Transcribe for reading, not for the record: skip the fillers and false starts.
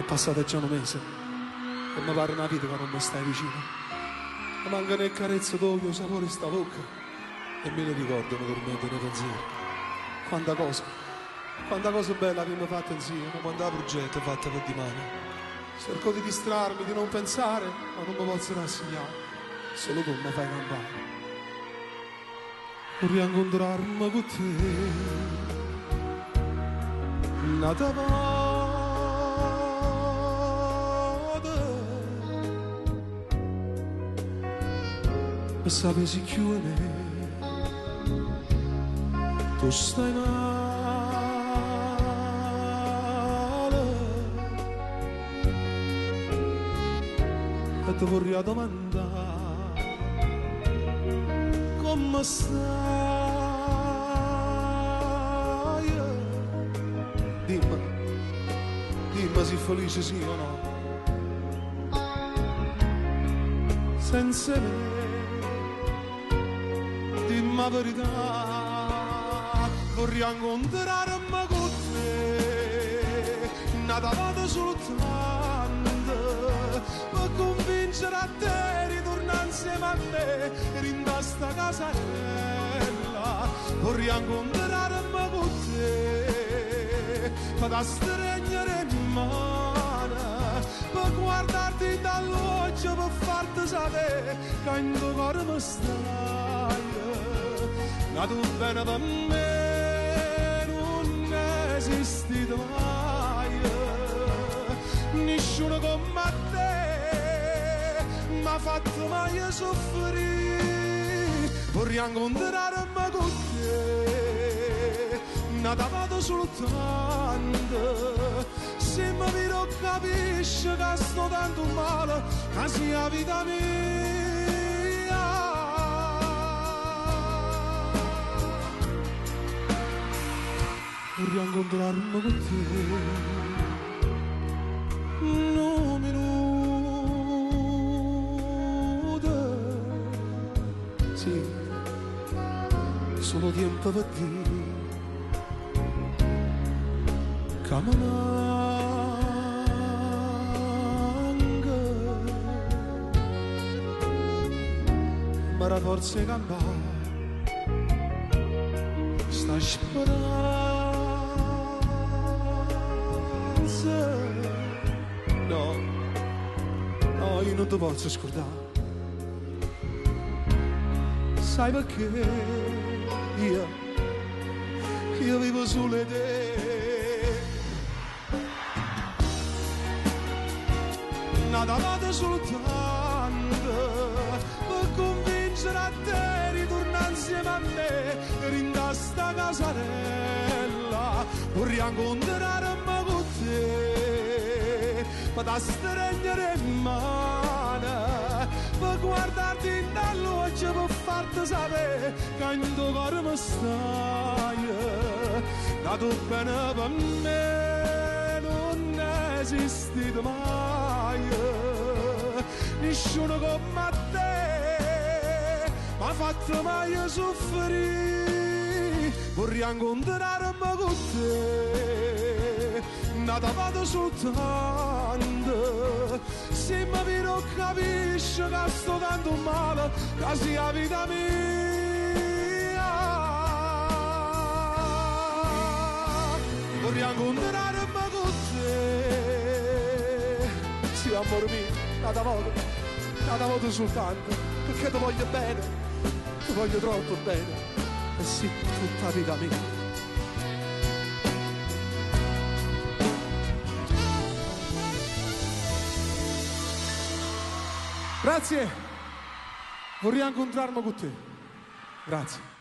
passato già nu mese e me pare na vita ca nun me stai vicino. Me mancano 'e carezze toje, 'o sapore 'e sta vocca e mille ricorde me turmentano 'e penziere. Quanta cose, quanta cose belle avimmo fatto 'nzieme, Quanta prugette fatte pe dimane. Cerco di distrarmi, di non pensare, ma nun me pozzo rassignà. Solo tu me fai campà. Vurria 'ncuntrarme cu te n'ata vota pe sapè si cchiù 'e me tu stai male e te vurria domandà comme staje? Dimme, dimme si felice sì o no. Senza 'e me, dimme 'a verità, vurria 'ncuntrarme cu te, n'ata vota sultanto, pe convincere a te ritornà 'nsieme a me, dint' 'a sta casarella, vurria 'ncuntrarme cu te, pe t'astregnere 'e mmane, pe guardarti dint' 'all'uocchie, pe farte sapè ca 'int' 'o core me staje, n'atu bene pe me nun è esistito maje, nisciuno comme a te m'ha fatto maje suffrì, vurria 'ncuntrarme cu te, n'ata vota sultanto, si me vire 'o capisce ca sto tanto male, ca si 'a vita mia. Vurria 'ncuntrarme cu te, nu minuto, sì, solo tiempo pe dì ca me manca, me dà forza 'e campà sta speranza. No, no, io nun te pozzo scurdà. Sai perché io, io vivo solo 'e te. N'ata vota soltanto pe convincere a te ritornà 'nsieme a me, dint' 'a sta casarella, vurria 'ncuntrarme cu te, pe t'astregnere 'e mmane, pe guardarti dint' 'all'uocchie, pe farte sapè ca 'int' 'o core me staje, n'atu bene pe me nun è esistito maje, nisciuno comme a te m'ha fatto maje suffrì, vurria 'ncuntrarme cu te, n'ata vota sultanto, si me vire 'o capisce ca sto tanto male, ca si 'a vita mia. Vurria 'ncuntrarme cu te, sì ammore mio, n'ata vota, n'ata vota sultanto, pecché te voglio bene, te voglio troppo bene, e sì tutta 'a vita mia. Grazie, vurria 'ncuntrarme cu te. Grazie.